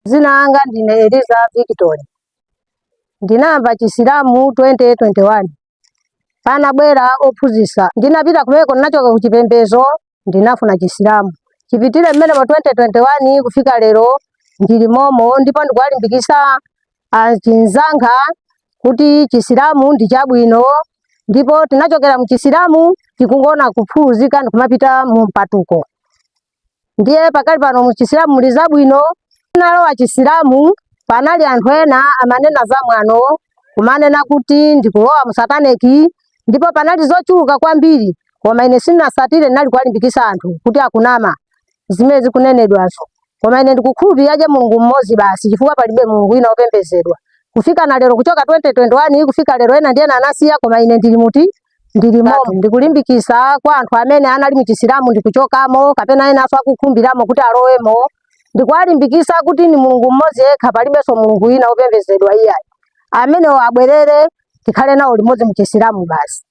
Dzina langa ndine Eliza Victory. Ndinayamba Chisilamu 2021. Panabwera ophunzitsa. Ndinapita kumeneko ndinachoka ku chipembedzo ndinafuna Chisilamu. Chipitire mmene mu 2021 kufika lero ndili momo ndipo ndikuwalimbikitsa achinzanga kuti Chisilamu ndi chabwino ndipo tinachokera mu Chisilamu tikungona kuphunzika ndikumapita mu mpatuko. Ndiye pakali pano mu Chisilamu muli zabwino. Ndinalowa Chisilamu panali anthu ena amanena za mwano kumanena kuti ndikulowa mu satanic ndipo panali zochuluka kwambiri koma ine sindinasatire ndinali kuwalimbikitsa anthu kuti akunama zimene zikunenedwazo koma ine ndikukhulupiriraje Mulungu mmodzi basi chifukwa palibe Mulungu wina wopembedzedwa kufika na lero kuchoka 2021 kufika lero ena ndi ena anasiya koma ine ndili muti ndili momo ndikulimbikisa kwa anthu amene anali mu Chisilamu ndikuchokamo kapena enanso akukhumbiramo kuti alowemo ndikuwalimbikisa kuti ni Mulungu mmodzi yekha palibenso Mulungu wina wopembedzedwa iyayi amenewo abwerere tikhale nawo limodzi mu Chisilamu basi.